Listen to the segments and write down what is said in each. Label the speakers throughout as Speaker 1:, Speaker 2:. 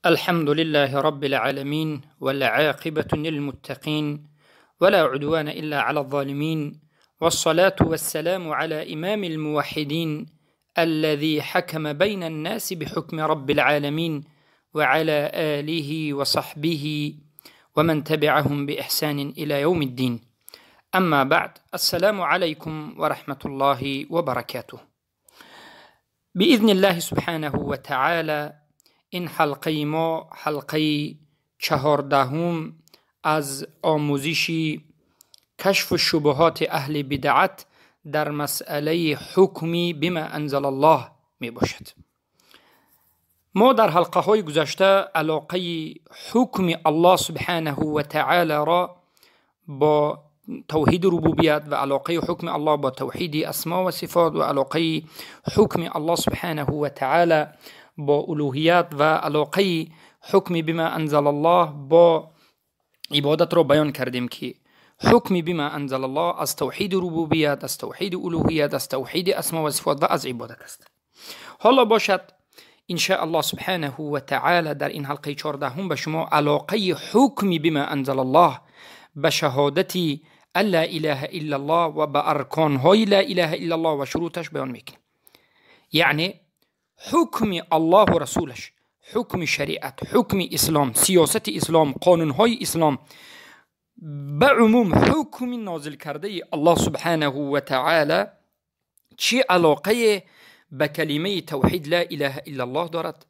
Speaker 1: الحمد لله رب العالمين والعاقبة للمتقين ولا عدوان إلا على الظالمين والصلاة والسلام على إمام الموحدين الذي حكم بين الناس بحكم رب العالمين وعلى آله وصحبه ومن تبعهم بإحسان إلى يوم الدين. أما بعد، السلام عليكم ورحمة الله وبركاته. بإذن الله سبحانه وتعالى این حلقه ما حلقه 14 از آموزش کشف شبهات اهل بدعت در مسئله حکمی بما انزل الله می باشد. ما در حلقه های گذشته علاقه حکم الله سبحانه و تعالی را با توحید ربوبیت و علاقه حکم الله با توحید اسما و صفات و علاقه حکم الله سبحانه و تعالی با الوهیت و علاقه حکم بما انزل الله با عبادت را بیان کردیم که حکم بما انزل الله از توحید ربوبیت، از توحید الوهیت، از توحید اسما و صفات و از عبادت است. حالا باشد ان شاء الله سبحانه و تعالی در این حلقه 14 به شما علاقه حکم بما انزل الله به شهادت لا اله الا الله و به ارکان های لا اله الا الله و شروطش بیان میکنیم. یعنی حکم الله و رسولش، حکم شریعت، حکم اسلام، سیاست اسلام، قانون های اسلام، به عموم حکم نازل کرده الله سبحانه و تعالی چه علاقه به کلمه توحید لا اله الا الله دارد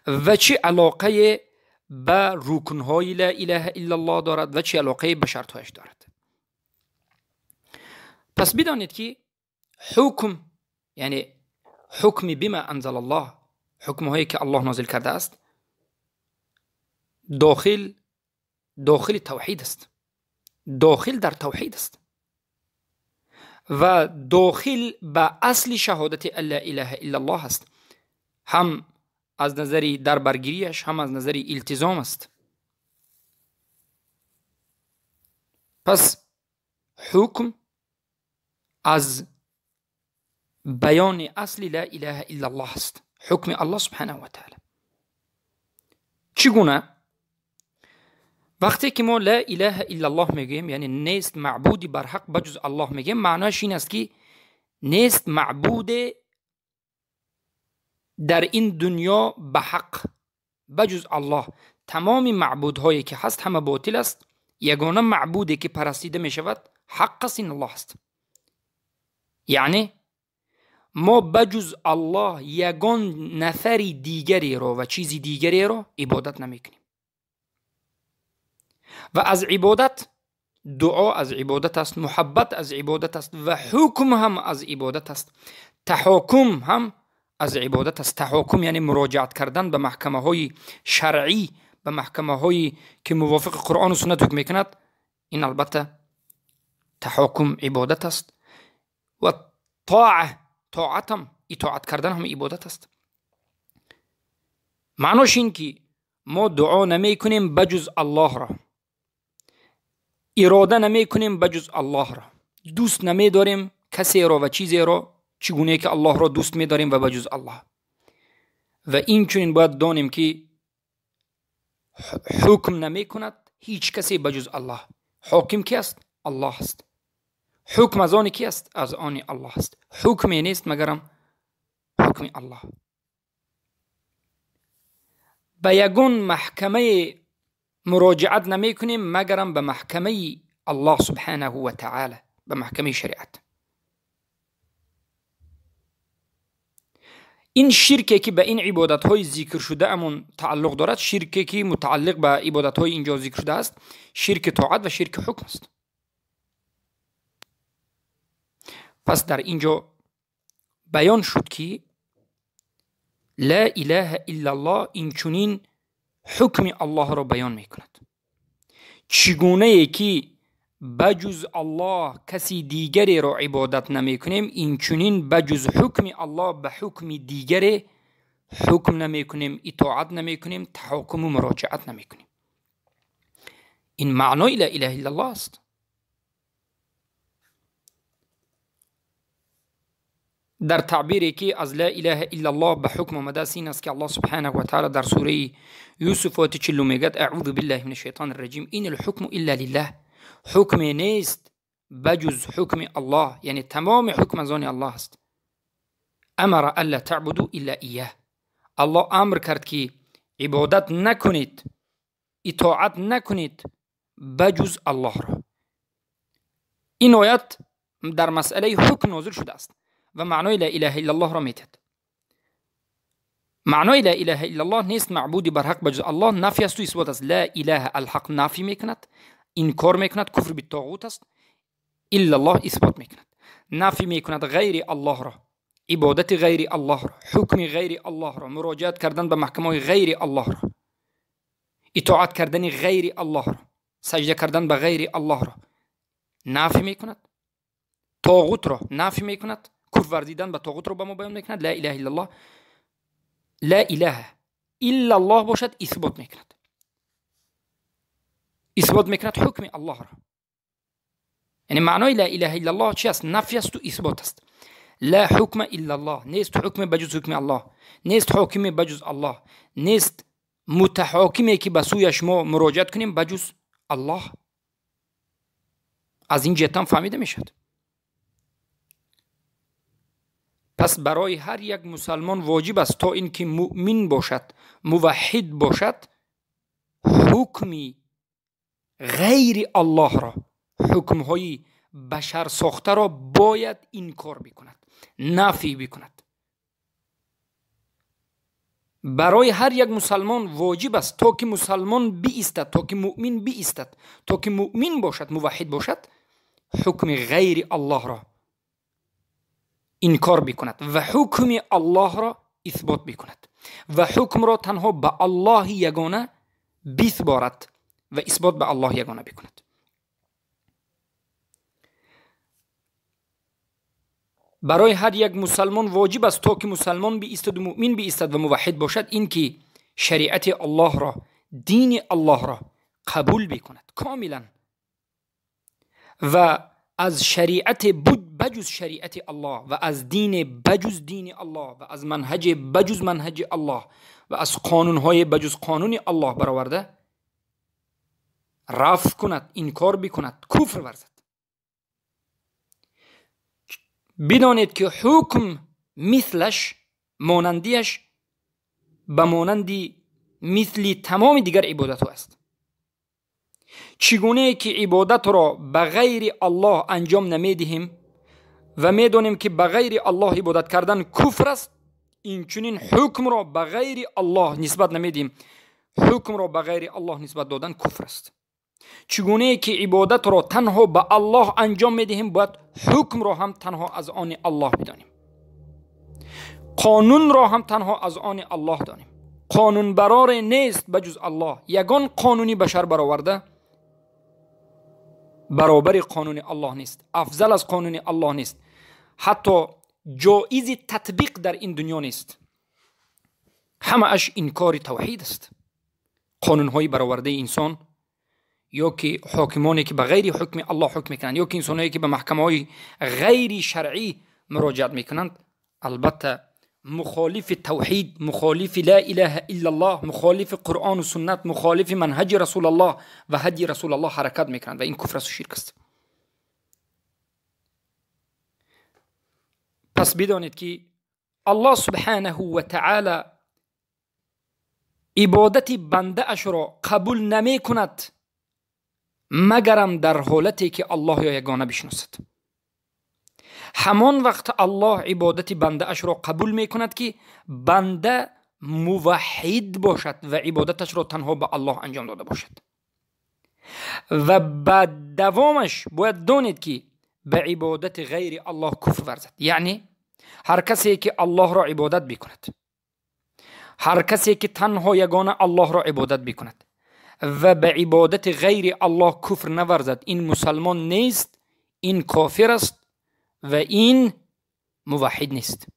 Speaker 1: و چه علاقه به رکنهای لا اله الا الله دارد و چه علاقه به شرطهایش دارد. پس بدانید که حکم، یعنی حکم بما انزل الله، حکم هایی که الله نازل کرده است، داخل توحید است، داخل در توحید است و داخل به اصل شهادت لا اله الا الله است، هم از نظر دربرگیریش هم از نظر التزام است. پس حکم از بیان اصل لا اله الا الله است، حکم الله سبحانه و تعالی. چگونه؟ وقتی که ما لا اله الا الله میگیم، یعنی نیست معبودی بر حق بجز الله میگیم، معناش این است که نیست معبود در این دنیا به حق بجز الله. تمام معبودهایی که هست همه باطل است، یگانه معبودی که پرستیده میشود حق است، این الله است. یعنی ما بجز الله یگان نفر دیگری را و چیزی دیگری را عبادت نمیکنیم و از عبادت، دعا از عبادت است، محبت از عبادت است و حکم هم از عبادت است، تحاکم هم از عبادت است. تحاکم یعنی مراجعت کردن به محکمه های شرعی، به محکمه هایی که موافق قرآن و سنت حکم میکند، این البته تحاکم عبادت است. و طاعه، طاعت هم، اطاعت کردن هم عبادت است. معناش این که ما دعا نمی کنیم بجز الله را، اراده نمی کنیم بجز الله را، دوست نمی داریم کسی را و چیزی را چگونه که الله را دوست می داریم و بجز الله. و این چنین باید دانیم که حکم نمی کند هیچ کسی بجز الله. حاکم کی است؟ الله است. حکم از آن کی است؟ از آن الله است. حکمی نیست مگرم حکم الله. به یگان محکمه مراجعت نمی کنیم مگرم به محکمه الله سبحانه و تعالی، به محکمه شریعت. این شرکی که به این عبادت های ذکر شده امون تعلق دارد، شرکی که متعلق به عبادت های اینجا ذکر شده است، شرک طاعت و شرک حکم است. پس در اینجا بیان شد که لا اله الا الله این چنین حکم الله را بیان میکند. چگونه که بجز الله کسی دیگری را عبادت نمی کنیم، این چنین بجز حکم الله به حکم دیگری حکم نمی کنیم، اطاعت نمی کنیم، تحاکم و مراجعت نمی کنیم. این معنای لا اله الا الله است. Дар таъбире ки аз ла илаҳа иллаллоҳ ба ҳукм омадааст ин аст, ки Аллоҳ субҳанаҳу ва таъала дар сураи Юсуф ояти 40 мегӯяд: аъузу биллаҳи мина шайтони раҷим, инал ҳукму илла лиллаҳ. Ҳукме нест ба ҷуз ҳукми Аллоҳ, яъне тамоми ҳукм аз они Аллоҳ аст. Амара алла таъбуду илла ияҳ. Аллоҳ амр кард, ки ибодат накунед, итоат накунед ба ҷуз Аллоҳро. Ин оят дар масъалаи ҳукм нозил шудааст ва маънои ла илаҳа иллаллоҳро метиҳад. Маънои ла илаҳа иллаллоҳ нест маъбуди барҳақ ба ҷуз Аллоҳ, нафи асту исбот аст. Ла илаҳа алҳақ нафи мекунад, инкор мекунад, куфр биттоғут аст. Иллаллоҳ исбот мекунад, нафи мекунад ғайри Аллоҳро, ибодати ғайри Аллоҳро, ҳукми ғайри Аллоҳро, муроҷиат кардан ба маҳкамаҳои ғайри Аллоҳро, итоат кардани ғайри Аллоҳро, саҷда кардан ба ғайри Аллоҳро нафи мекунад, тоғутро нафи мекунад, куфр варзидан ба тоғутро ба мо баён мекунад. Ла илаҳа иллаллоҳ, ла илаҳа иллаллоҳ бошад исбот мекунад, исбот мекунад ҳукми Аллоҳро. Яъне маънои ла илаҳа иллаллоҳ чи аст? Нафи асту исбот аст. Ла ҳукма иллаллоҳ, нест ҳукме ба ҷуз ҳукми Аллоҳ, нест ҳокиме ба ҷуз Аллоҳ, нест мутаҳокиме ки ба сӯяш мо муроҷиат кунем ба ҷуз Аллоҳ. Аз ин ҷиҳатам фаҳмида мешавад. Пас барои ҳар як мусалмон воҷиб аст то ин ки муъмин бошад, муваҳҳид бошад, ҳукми ғайри Аллоҳро, ҳукмҳои башарсохтаро бояд инкор бикунад, нафӣ бикунад. Барои ҳар як мусалмон воҷиб аст то ки мусалмон биистад, то ки муъмин биистад, то ки муъмин бошад, муваҳҳид бошад, ҳукми ғайри Аллоҳро инкор бикунад ва ҳукми Аллоҳро исбот бикунад ва ҳукмро танҳо ба Аллоҳи ягона бисборад ва исбот ба Аллоҳи ягона бикунад. Барои ҳар як мусалмон воҷиб аст то ки мусалмон биистаду муъмин биистад ва муваҳҳид бошад, ин ки шариати Аллоҳро, дини Аллоҳро қабул бикунад комилан ва аз шариати ба ҷуз шариати Аллоҳ ва аз дини ба ҷуз дини Аллоҳ ва аз манҳаҷи ба ҷуз манҳаҷи Аллоҳ ва аз қонунҳои ба ҷуз қонуни Аллоҳ бароварда рафт кунад, инкор бикунад, куфр варзад. Бидонед, ки ҳукм мислаш, монандиаш ба монанди мисли тамоми дигар ибодатҳо аст. Чӣ гунае ки ибодатро ба ғайри Аллоҳ анҷом намедиҳем ва медонем, ки ба ғайри Аллоҳ ибодат кардан куфр аст, инчунин ҳукмро ба ғайри Аллоҳ нисбат намедиҳем. Ҳукмро ба ғайри Аллоҳ нисбат додан куфр аст. Чӣ гунае ки ибодатро танҳо ба Аллоҳ анҷом медиҳем, бояд ҳукмро ҳам танҳо аз они Аллоҳ бидонем, қонунро ҳам танҳо аз они Аллоҳ донем. Қонунбароре нест ба ҷуз Аллоҳ. Ягон қонуни башар бароварда баробари қонуни Аллоҳ нест, афзал аз қонуни Аллоҳ нест, ҳатто ҷоизи татбиқ дар ин дунё нест. Ҳамааш инкори тавҳид аст. Қонунҳои баровардаи инсон ё ки ҳокимоне ки ба ғайри ҳукми Аллоҳ ҳукм мекунанд, ё ки инсонҳое ки ба маҳкамаҳои ғайри шаръӣ муроҷиат мекунанд, албатта мухолифи тавҳид, мухолифи ла илаҳа иллаллоҳ, мухолифи Қуръону суннат, мухолифи манҳаҷи Расулаллоҳ ва ҳадйи Расулаллоҳ ҳаракат мекунанд ва ин куфр асту ширк аст. Пас бидонед, ки Аллоҳ субҳанаҳу ва таъала ибодати бандаашро қабул намекунад магарам дар ҳолате ки Аллоҳро ягона бишносад. Ҳамон вақт Аллоҳ ибодати бандаашро қабул мекунад, ки банда муваҳҳид бошад ва ибодаташро танҳо ба Аллоҳ анҷом дода бошад. Ва ба давомаш бояд донед, ки ба ибодати ғайри Аллоҳ куфр варзад. Яъне ҳар касе ки Аллоҳро ибодат бикунад, ҳар касе ки танҳо ягона Аллоҳро ибодат бикунад ва ба ибодати ғайри Аллоҳ куфр наварзад, ин мусалмон нест, ин кофир аст ва ин муваҳҳид нест.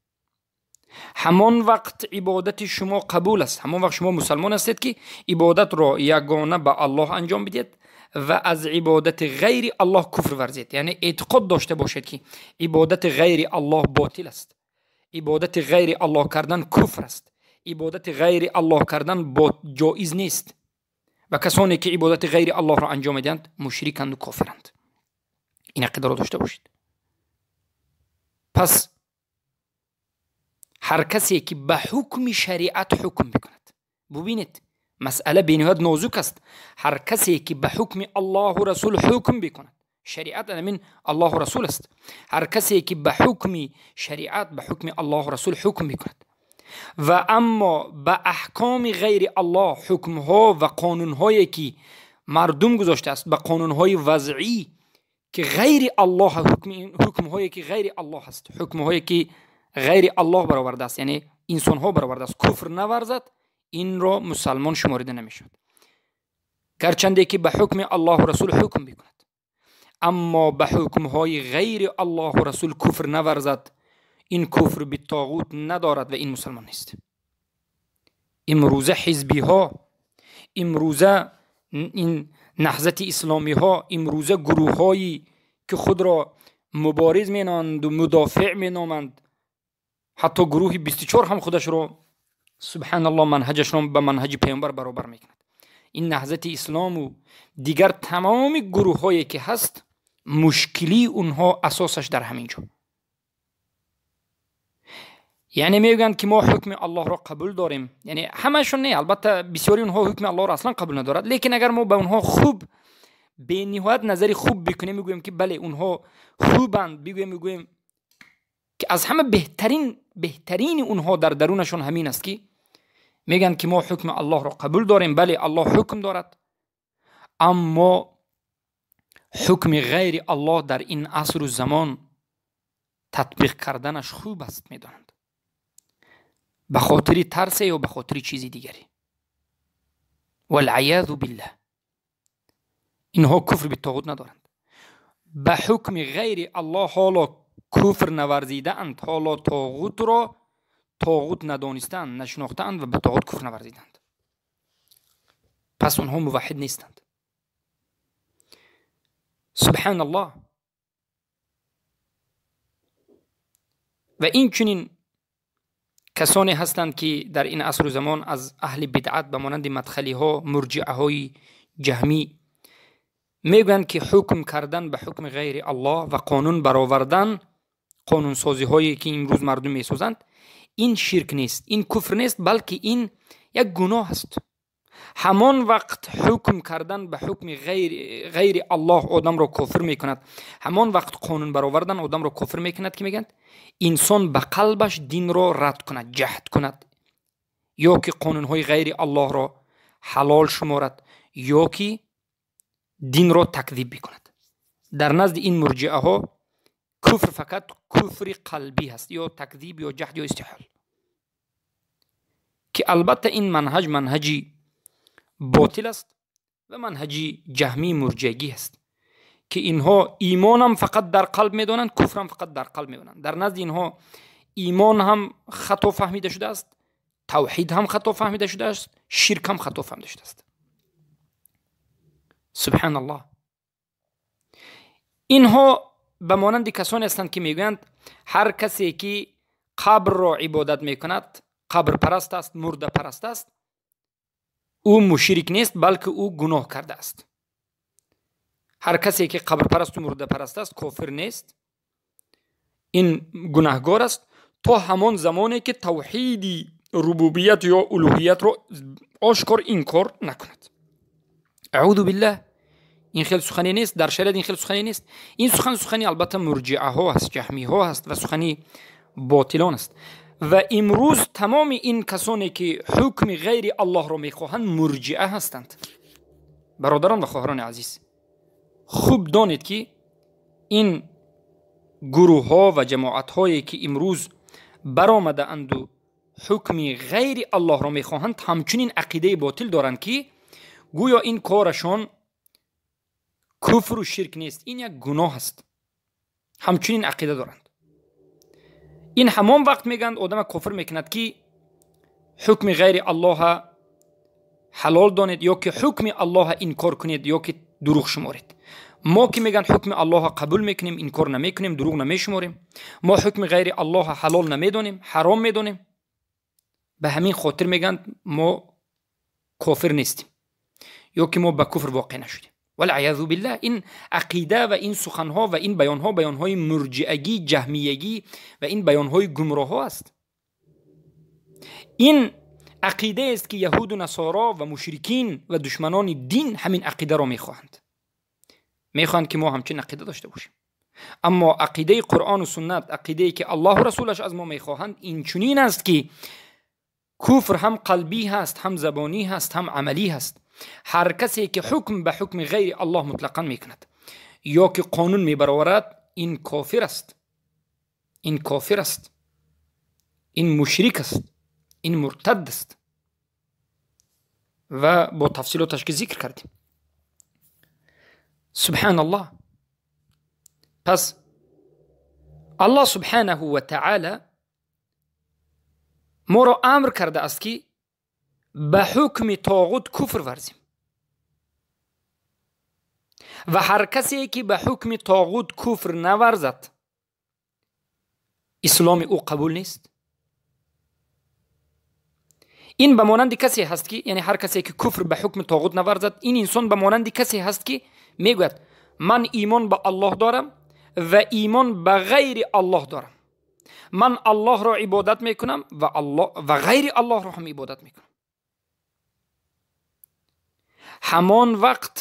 Speaker 1: Ҳамон вақт ибодати шумо қабул аст, ҳамон вақт шумо мусалмон ҳастед, ки ибодатро ягона ба Аллоҳ анҷом бидиҳед ва аз ибодати ғайри Аллоҳ куфр варзед. Яъне эътиқод дошта бошед, ки ибодати ғайри Аллоҳ ботил аст. Ибодати ғайри Аллоҳ кардан куфр аст. Ибодати ғайри Аллоҳ кардан ҷоиз нест ва касоне ки ибодати ғайри Аллоҳро анҷом медиҳанд мушриканд ва кофиранд. Ин ақидаро дошта бошед. Пас ҳар касе ки ба ҳукми шариат ҳукм мекунад, бубинед, масъала бениҳоят нозук аст. Ҳар касе ки ба ҳукми Аллоҳу Расул ҳукм бикунад, шариат амин Аллоҳу Расул аст. Ҳар касе ки ба ҳукми шариат, ба ҳукми Аллоҳу Расул ҳукм мекунад ва аммо ба аҳкоми ғайри Аллоҳ, ҳукмҳо ва қонунҳое ки мардум гузоштааст, ба қонунҳои вазъӣ ки ғайри Аллоҳ, ҳукмҳое ки ғайри Аллоҳ аст, ҳукмҳое ки ғайри Аллоҳ баровардааст, яъне инсонҳо баровардааст, куфр наварзад, инро мусалмон шуморида намешавад. Гарчанде ки ба ҳукми Аллоҳу Расул ҳукм бикунад, аммо ба ҳукмҳои ғайри Аллоҳу Расул куфр наварзад, ин куфр битоғут надорад ва ин мусалмон нест. Имрӯза ҳизбиҳо, имрӯза ин наҳзати исломиҳо, имрӯза гурӯҳҳое ки худро мубориз меноманд ва мудофеъ меноманд, ҳатто гурӯҳи 24 ҳам худашро субҳаналлоҳ манҳаҷашро ба манҳаҷи паёмбар баробар мекунад. Ин наҳзати ислому дигар тамоми гурӯҳҳое ки ҳаст, мушкилии онҳо асосаш дар ҳамин ҷо. Яъне мегӯянд ки мо ҳукми Аллоҳро қабул дорем. Яъне ҳамаашон не, албатта бисёри онҳо ҳукми Аллоҳро аслан қабул надорад, лекин агар мо ба онҳо хуб бениҳоят назари хуб бикунем, мегӯем ки бале онҳо хубанд, бигӯем, мегӯем ки аз ҳама беҳтарини онҳо дар дарунашон ҳамин аст ки мегӯянд ки мо ҳукми Аллоҳро қабул дорем, бале Аллоҳ ҳукм дорад, аммо ҳукми ғайри Аллоҳ дар ин асру замон татбиқ карданаш хуб аст медонанд, ба хотири тарсе ё ба хотири чизи дигаре. Валъаязу биллаҳ, инҳо куфр битоғут надоранд. Ба ҳукми ғайри Аллоҳ ҳоло куфр наварзидаанд, ҳоло тоғутро тоғут надонистаанд, нашинохтаанд ва ба тоғут куфр наварзидаанд. Пас онҳо муваҳҳид нестанд. Субҳаналлоҳ. Ва инчунин касоне ҳастанд ки дар ин асру замон аз аҳли бидъат ба монанди мадхалиҳо, мурҷиаҳои ҷаҳмӣ мегӯянд ки ҳукм кардан ба ҳукми ғайри Аллоҳ ва қонун баровардан, қонунсозиҳое ки имрӯз мардум месозанд, ин ширк нест, ин куфр нест, балки ин як гуноҳ аст. Ҳамон вақт ҳукм кардан ба ҳукми ғайри Аллоҳ одамро кофир мекунад, ҳамон вақт қонун баровардан одамро кофир мекунад ки мегӯянд инсон ба қалбаш динро рад кунад, ҷаҳд кунад, ё ки қонунҳои ғайри Аллоҳро ҳалол шуморад, ё ки динро такзиб бикунад. Дар назди ин мурҷиаҳо куфр фақат куфри қалбӣ ҳаст, ё такзиб, ё ҷаҳд, ё истиҳол, ки албатта ин манҳаҷ манҳаҷи ботил аст ва манҳаҷи ҷаҳмии мурҷиагӣ аст ки инҳо имонам фақат дар қалб медонанд, куфрам фақат дар қалб медонанд. Дар назди инҳо имон ҳам хато фаҳмида шудааст, тавҳид ҳам хато фаҳмида шудааст, ширк ҳам хато фаҳмида шудааст. Субҳаналлоҳ. Инҳо ба монанди касоне ҳастанд ки мегӯянд ҳар касе ки қабрро ибодат мекунад, қабрпараст аст, мурдапараст аст, ӯ мушрик нест, балки ӯ гуноҳ кардааст. Ҳар касе ки қабрпарасту мурдапараст аст, кофир нест, ин гунаҳгор аст то ҳамон замоне ки тавҳиди рубубият ё улуҳиятро ошкор инкор накунад. Аъузу биллаҳ. Ин хел сухане нест, дар шариат ин хел сухане нест. Ин сухан сухани албатта мурҷиаҳо аст, ҷаҳмиҳо аст ва сухани ботилон аст. Ва имрӯз тамоми ин касоне ки ҳукми ғайри Аллоҳро мехоҳанд мурҷиа ҳастанд. Бародарон ва хоҳарони азиз, хуб донед ки ин гурӯҳҳо ва ҷамоатҳое ки имрӯз баромадаанду ҳукми ғайри Аллоҳро мехоҳанд, ҳамчунин ақидаи ботил доранд ки гӯё ин корашон куфру ширк нест, ин як гуноҳ аст. Ҳамчунин ақида доранд. Ин ҳамон вақт мегӯянд одама кофир мекунад ки ҳукми ғайри Аллоҳа ҳалол донед ё ки ҳукми Аллоҳа инкор кунед ё ки дурӯғ шуморед. Мо ки мегӯянд ҳукми Аллоҳро қабул мекунем, инкор намекунем, дурӯғ намешуморем, мо ҳукми ғайри Аллоҳро ҳалол намедонем, ҳаром медонем, ба ҳамин хотир мегӯянд мо кофир нестем ё ки мо ба куфр воқеъ нашудем. Валъиязу биллаҳ, ин ақида ва ин суханҳо ва ин баёнҳо баёнҳои мурҷиагӣ, ҷаҳмиягӣ ва ин баёнҳои гумроҳҳо аст. Ин ақидаест ки яҳуду насоро ва мушрикин ва душманони дин ҳамин ақидаро мехоҳанд. Мехоҳанд ки мо ҳамчун ақида дошта бошем. Аммо ақидаи Қуръону суннат, ақидае ки Аллоҳу расулаш аз мо мехоҳанд, инчунин аст ки куфр ҳам қалбӣ ҳаст, ҳам забонӣ ҳаст, ҳам амалӣ ҳаст. Ҳар касе ки ҳукм ба ҳукми ғайри Аллоҳ мутлақан мекунад ё ки қонун мебароварад, ин кофир аст, ин кофир аст, ин мушрик аст, ин муртад аст. Ва бо тафсилоташ ки зикр кардем. Субҳаналлоҳ. Пас Аллоҳ субҳанаҳу ва таъала моро амр кардааст ки ба ҳукми тоғут куфр варзем ва ҳар касе ки ба ҳукми тоғут куфр наварзад, исломи ӯ қабул нест. Ин ба монанди касе ҳаст ки, яъне ҳар касе ки куфр ба ҳукми тоғут наварзад, ин инсон ба монанди касе ҳаст ки мегӯяд ман имон ба Аллоҳ дорам ва имон ба ғайри Аллоҳ дорам, ман Аллоҳро ибодат мекунам ва ғайри Аллоҳро ҳам ибодат мекунам. Ҳамон вақт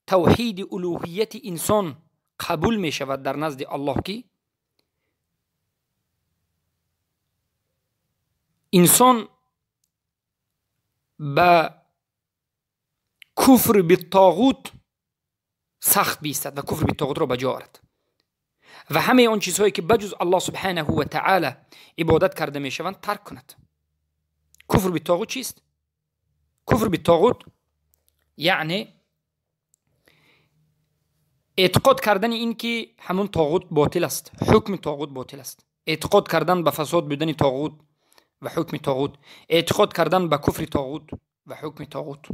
Speaker 1: тавҳиди улӯҳияти инсон қабул мешавад дар назди Аллоҳ ки инсон ба куфр битоғут сахт биистад ва куфр битоғутро ба ҷо орад ва ҳамаи он чизҳое ки ба ҷуз Аллоҳ субҳанаҳу ва таъала ибодат карда мешаванд тарк кунад. Куфр битоғут чист? Куфр битоғут яъне эътиқод кардани ин ки ҳамун тоғут ботил аст, ҳукми тоғут ботил аст, эътиқод кардан ба фасод будани тоғут ва ҳукми тоғут, эътиқод кардан ба куфри тоғут ва ҳукми тоғут,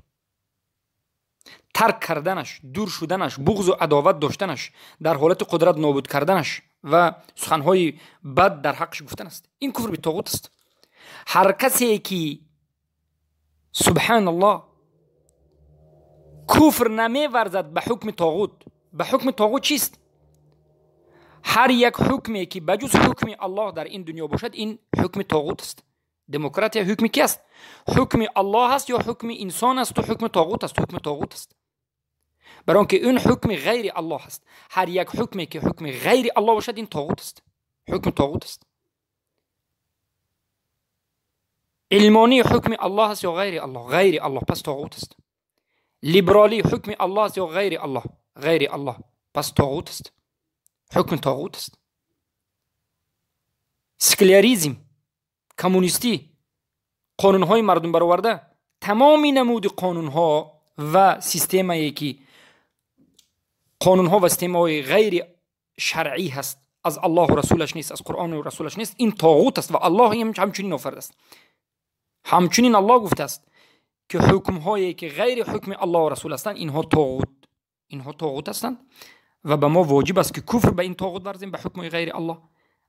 Speaker 1: тарк карданаш, дур шуданаш, буғзу адоват доштанаш, дар ҳолати қудрат нобуд карданаш ва суханҳои бад дар ҳаққаш гуфтан аст. Ин куфр битоғут аст. Ҳар касе ки субҳаналлоҳ куфр намеварзад ба ҳукми тоғут, ба ҳукми тоғут чист? Ҳар як ҳукме ки ба ҷуз ҳукми Аллоҳ дар ин дунё бошад, ин ҳукми тоғут аст. Демократия ҳукми ки аст? Ҳукми Аллоҳ аст ё ҳукми инсон аст? Ҳукми тоғут аст, ҳукми тоғут аст. Барои он ки ин ҳукми ғайри Аллоҳ аст. Ҳар як ҳукме ки ҳукми ғайри Аллоҳ бошад, ин тоғут аст, ҳукми тоғут аст. Илмонӣ ҳукми Аллоҳ аст ё ғайри Аллоҳ? Ғайри Аллоҳ, пас тоғут аст. Либералӣ ҳукми Аллоҳ аст ё ғайри Аллоҳ? Ғайри Аллоҳ, пас тоғут аст, ҳукми тоғут аст. Секуляризм, коммунистӣ, қонунҳои мардум бароварда, тамоми намуди қонунҳо ва системае ки қонунҳо ва системаҳои ғайри шаръӣ ҳаст, аз Аллоҳу расулаш нест, аз Қуръону расулаш нест, ин тоғут аст ва Аллоҳ ҳамчунин офаридааст. Ҳамчунин Аллоҳ гуфтааст ки ҳукмҳое ки ғайри ҳукми Аллоҳу расул ҳастанд, инҳо тоғут, инҳо тоғут ҳастанд ва ба мо воҷиб аст ки куфр ба ин тоғут варзем, ба ҳукми ғайри Аллоҳ.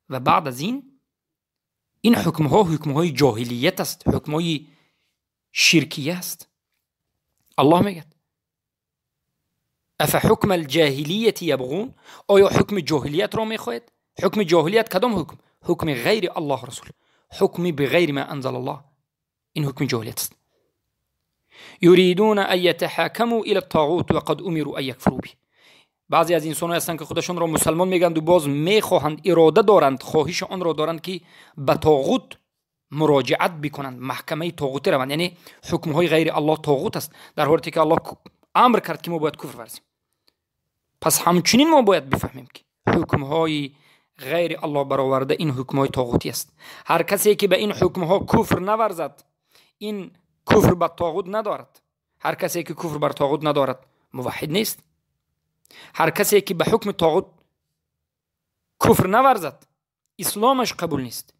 Speaker 1: Ва баъд аз ин ин ҳукмҳо ҳукмҳои ҷоҳилият аст, ҳукмҳои ширкия аст. Аллоҳ мегӯяд афа ҳукма алҷоҳилияти ябғун, оё ҳукми ҷоҳилиятро мехоҳед? Ҳукми ҷоҳилият кадом ҳукм? Ҳукми ғайри Аллоҳ расул, ҳукми биғайри ма анзалаллоҳ, ин ҳукми ҷоҳилият аст. Юридуна ан ятаҳакаму ила ттоғут ва қад умиру ан якфуру биҳ. Баъзе аз инсонҳое ҳастанд ки худашонро мусалмон мегӯянд ва боз мехоҳанд, ирода доранд, хоҳиши онро доранд ки ба тоғут муроҷиат бикунанд, маҳкамаи тоғутӣ раванд. Яъне ҳукмҳои ғайри Аллоҳ тоғут аст, дар ҳолате ки Аллоҳ амр кард ки мо бояд куфр варзем. Пас ҳамчунин мо бояд бифаҳмем ки ҳукмҳои ғайри Аллоҳ бароварда ин ҳукмҳои тоғутӣ аст. Ҳар касе ки ба ин ҳукмҳо куфр наварзад, ин куфр ба тоғут надорад. Ҳар касе ки куфр бар тоғут надорад, муваҳҳид нест. Ҳар касе ки ба ҳукми тоғут куфр наварзад, исломаш қабул нест.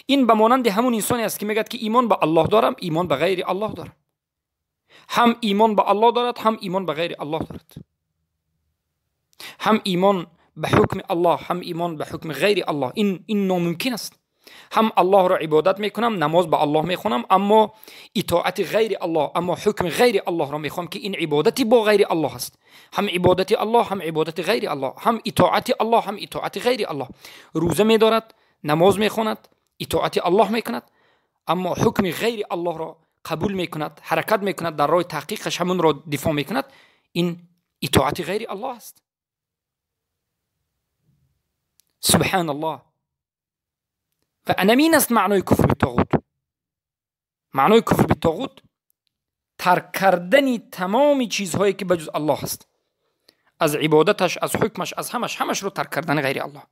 Speaker 1: Ин ба монанди ҳамун инсоне аст ки мегӯяд ки имон ба Аллоҳ дорам, имон ба ғайри Аллоҳ дорам. Ҳам имон ба Аллоҳ дорад, ҳам имон ба ғайри Аллоҳ дорад. Ҳам имон ба ҳукми Аллоҳ, ҳам имон ба ҳукми ғайри Аллоҳ, ин номумкин аст. Ҳам Аллоҳро ибодат мекунам, намоз ба Аллоҳ мехонам, аммо итоати ғайри Аллоҳ, аммо ҳукми ғайри Аллоҳро мехоҳам, ки ин ибодати бо ғайри Аллоҳ аст. Ҳам ибодати Аллоҳ, ҳам ибодати ғайри Аллоҳ, ҳам итоати Аллоҳ, ҳам итоати ғайри Аллоҳ. Рӯза медорад, намоз мехонад, итоати Аллоҳ мекунад, аммо ҳукми ғайри Аллоҳро қабул мекунад, ҳаракат мекунад, дар роҳи таҳқиқаш ҳамонро дифоъ мекунад. Ин итоати ғайри Аллоҳ аст. Субҳаналлоҳ. Ва анамин аст маънои куфр битоғут. Маънои куфр битоғут тарк кардани тамоми чизҳое ки ба ҷуз Аллоҳ аст, аз ибодаташ, аз ҳукмаш, аз ҳамаш, ҳамашро тарк кардани ғайри Аллоҳ.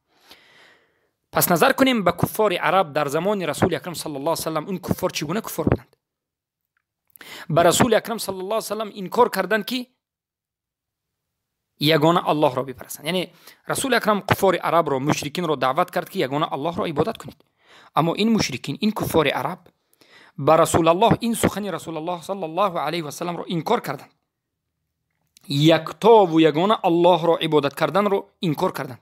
Speaker 1: Пас назар кунем ба куффори араб дар замони Расули Акрам саллаллоҳу алайҳи васаллам. Он куффор чӣ гуна куффор буданд? Ба Расули Акрам саллаллоҳу алайҳи васаллам инкор карданд, ки ягона Аллоҳро бипарастанд. Яъне Расули Акрам куффори арабро, мушрикинро даъват кард, ки ягона Аллоҳро ибодат кунед. Аммо ин мушрикин, ин куффори араб ба Расулаллоҳ, ин сухани Расулаллоҳ саллаллоҳу алайҳи васалламро инкор карданд. Яктову ягона Аллоҳро ибодат карданро инкор карданд.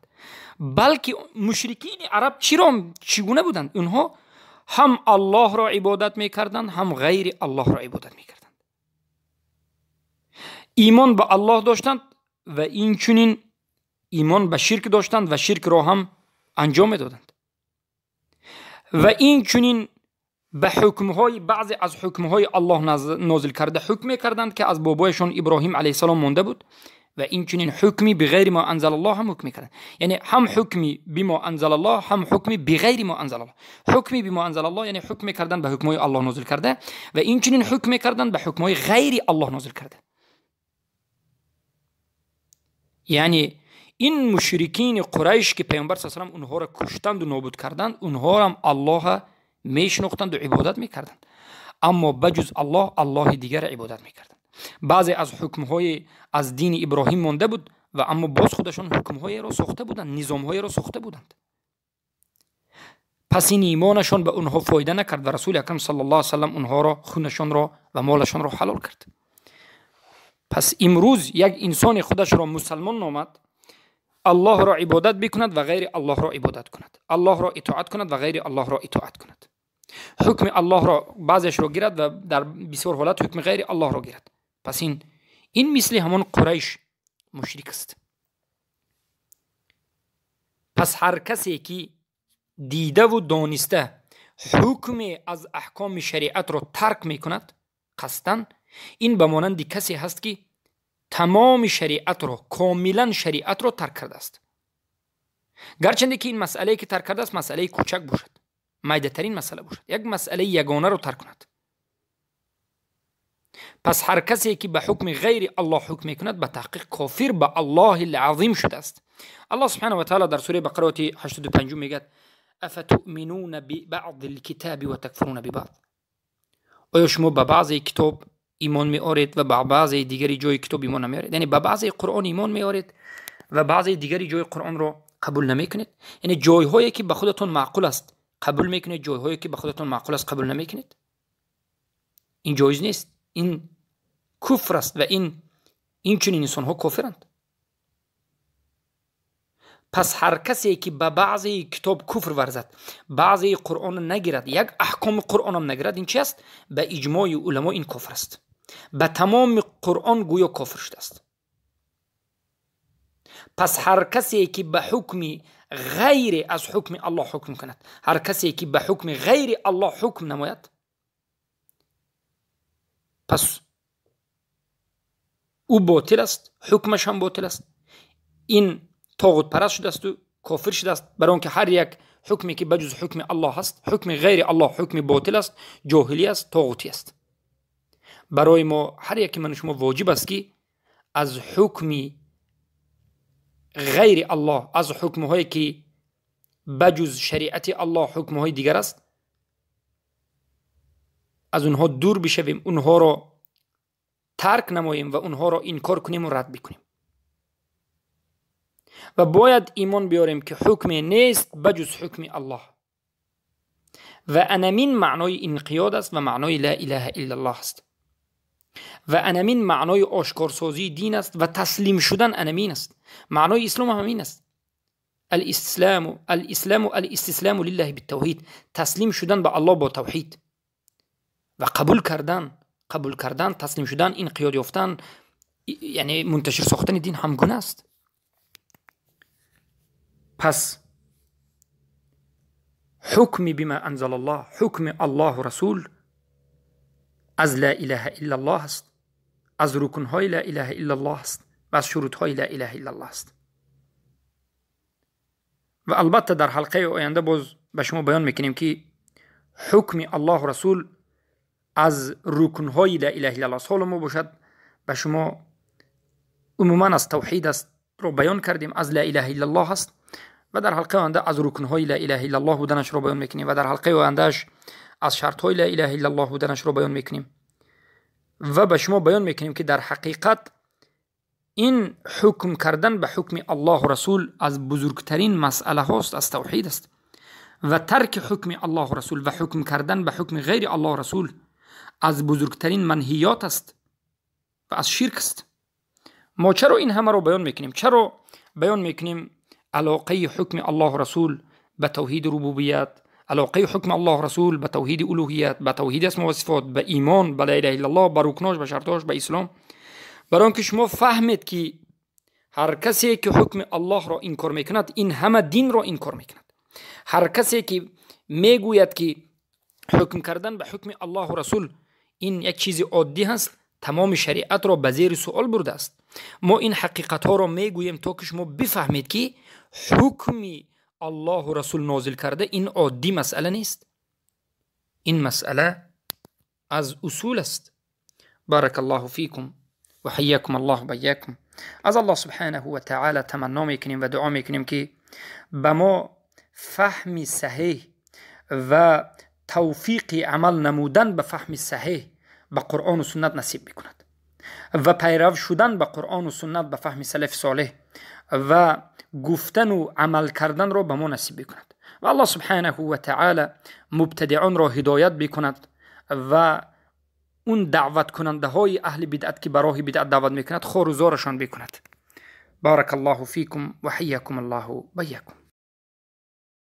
Speaker 1: Балки мушрикини араб чӣ гуна буданд? Онҳо ҳам Аллоҳро ибодат мекарданд, ҳам ғайри Аллоҳро ибодат мекарданд. Имон ба Аллоҳ доштанд ва инчунин имон ба ширк доштанд ва ширкро ҳам анҷом медоданд. Ва инчунин ба ҳукмҳои баъзе аз ҳукмҳои Аллоҳ нозил карда ҳукм мекарданд, ки аз бобояшон Иброҳим алайҳиссалом монда буд. Ва инчунин ҳукми биғайри мо анзалаллоҳ ҳам ҳукм мекарданд. Яъне ҳам ҳукми бимо анзалаллоҳ, ҳам ҳукми биғайри мо анзалаллоҳ. Ҳукми бимо анзалаллоҳ яъне ҳукм мекарданд ба ҳукмҳои Аллоҳ нозил карда, ва инчунин ҳукм мекарданд ба ҳукмҳои ғайри Аллоҳ нозил карда. Яъне ин мушрикини Қурайш, ки Паёмбар саллаллоҳу алайҳи васаллам онҳоро куштанду нобуд карданд, онҳоам Аллоҳа мешинохтанду ибодат мекарданд, аммо ба ҷуз Аллоҳ Аллоҳи дигарро ибодат мекарданд. Баъзе аз ҳукмҳои аз дини Иброҳим монда буд, ва аммо боз худашон ҳукмҳоеро сохта буданд, низомҳоеро сохта буданд. Пас ин имонашон ба онҳо фоида накард ва Расули Акрам саллаллоҳу алайҳи васаллам онҳоро, хунашонро ва молашонро ҳалол кард. Пас имрӯз як инсони худашро мусалмон номад, Аллоҳро ибодат бикунад ва ғайри Аллоҳро ибодат кунад, Аллоҳро итоат кунад ва ғайри Аллоҳро итоат кунад, ҳукми Аллоҳро баъзешро гирад ва дар бисёр ҳолат ҳукми ғайри Аллоҳро гирад. Пас ин мисли ҳамон Қурайш мушрик аст. Пас ҳар касе ки дидаву дониста ҳукме аз аҳкоми шариатро тарк мекунад қасдан, ин ба монанди касе ҳаст, ки тамоми шариатро, комилан шариатро тарк кардааст. Гарчанде ки ин масъалае ки тарк кардааст масъалаи кӯчак бошад, майдатарин масъала бошад, як масъалаи ягонаро тарк кунад. Пас ҳар касе ки ба ҳукми ғайри Аллоҳ ҳукм мекунад, ба таҳқиқ кофир ба Аллоҳи азим шудааст. Аллоҳ субҳанаҳу ва таъала дар сураи Бақара ояти 85 мегӯяд: афатуъминуна бибаъди лкитаби ва такфуруна бибаъд. Оё шумо ба баъзе китоб имон меоред ва ба баъзе дигари ҷои китоб имон намеоред? Яъне ба баъзе Қуръон имон меоред ва баъзе дигари ҷои Қуръонро қабул намекунед? Яъне ҷойҳое ки ба худатон маъқул аст қабул мекунед, ҷойҳое ки ба худатон маъқул аст қабул намекунед. Ин ҷоиз нест, ин куфр аст ва ин чунин инсонҳо кофиранд. Пас ҳар касе ки ба баъзе китоб куфр варзад, баъзе Қуръон нагирад, як аҳкоми Қуръонам нагирад, ин чи аст? Ба иҷмои уламо ин кофир аст. Ба тамоми Қуръон гӯё кофир шудааст. Пас ҳар касе ки ба ҳукми ғайре аз ҳукми Аллоҳ ҳукм кунад, ҳар касе ки ба ҳукми ғайри Аллоҳ ҳукм намояд, пас ӯ ботил аст, ҳукмаш ҳам ботил аст. Ин тоғутпараст шудааст, кофир шудааст, барои он ки ҳар як ҳукме ки ба ҷуз ҳукми Аллоҳ ҳаст, ҳукми ғайри Аллоҳ ҳукми ботил аст, ҷоҳилӣ аст, тоғутӣ аст. Барои мо ҳар яке ману шумо воҷиб аст, ки аз ҳукми ғайри Аллоҳ, аз ҳукмҳое ки ба ҷуз шариати Аллоҳ ҳукмҳои дигар аст, аз онҳо дур бишавем, онҳоро тарк намоем ва онҳоро инкор кунем ва рад бикунем. Ва бояд имон биёрем, ки ҳукме нест ба ҷуз ҳукми Аллоҳ. Ва анамин маънои инқиёд аст ва маънои ла илаҳа иллаллоҳ аст. و انمین معنای آشکارسازی دین است و تسلیم شدن انمین است. معنای اسلام هم همین است. الاسلام الاستسلام لله بالتوحید، تسلیم شدن به الله با توحید و قبول کردن، تسلیم شدن، انقیاد یافتن، یعنی منتشر ساختن دین همگونه است. پس حکم بما انزل الله، حکم الله و رسول از لا اله الا الله است، از رکنهای لا اله الا الله است و از شروطهای لا اله الا الله است. و البته در حلقه آینده باز به شما بیان میکنیم که حکم الله و رسول از رکنهای لا اله الا الله است. حالا ما باشد به شما عموما از توحید است رو بیان کردیم، از لا اله الا الله است و در حلقه آینده از رکنهای لا اله الا الله بودنش رو بیان میکنیم و در حلقه آیندهش از شرطهای لا اله الا الله بودنش رو بیان میکنیم و به شما بیان میکنیم که در حقیقت این حکم کردن به حکم الله و رسول از بزرگترین مسئله هاست، از توحید است و ترک حکم الله و رسول و حکم کردن به حکم غیر الله و رسول از بزرگترین منهیات است و از شرک است. ما چرا این همه رو بیان میکنیم؟ چرا بیان میکنیم علاقه حکم الله و رسول به توحید ربوبیت، علاقه حکم الله و رسول به توحید الوهیت، به توحید اسم و صفات، به ایمان، به لا اله الا الله، به رکناش، به شرطاش، به اسلام؟ برای اینکه شما فهمید که هر کسی که حکم الله را انکار میکند این همه دین را انکار میکند. هر کسی که میگوید که حکم کردن به حکم الله و رسول این یک چیز عادی هست، تمام شریعت را به زیر سوال برده است. ما این حقیقت ها را میگوییم تا که شما بفهمید که حکم الله و رسول نازل کرده این عادی مسئله نیست، این مسئله از اصول است. بارک الله فیکم و حیاکم الله بیاکم. از الله سبحانه و تعالی تمنا میکنیم و دعا میکنیم که به ما فهم صحیح و توفیق عمل نمودن به فهم صحیح به قرآن و سنت نصیب بکند و پیرو شدن به قرآن و سنت به فهم سلف صالح و گفتن و عمل کردن را به ما نصیب بکند و الله سبحانه و تعالی مبتدعان را هدایت بکند و اون دعوت کننده های اهل بدعت که براه بدعت دعوت میکند خار و زارشان بکند. بارک الله فیکم و حیاکم الله بیاکم.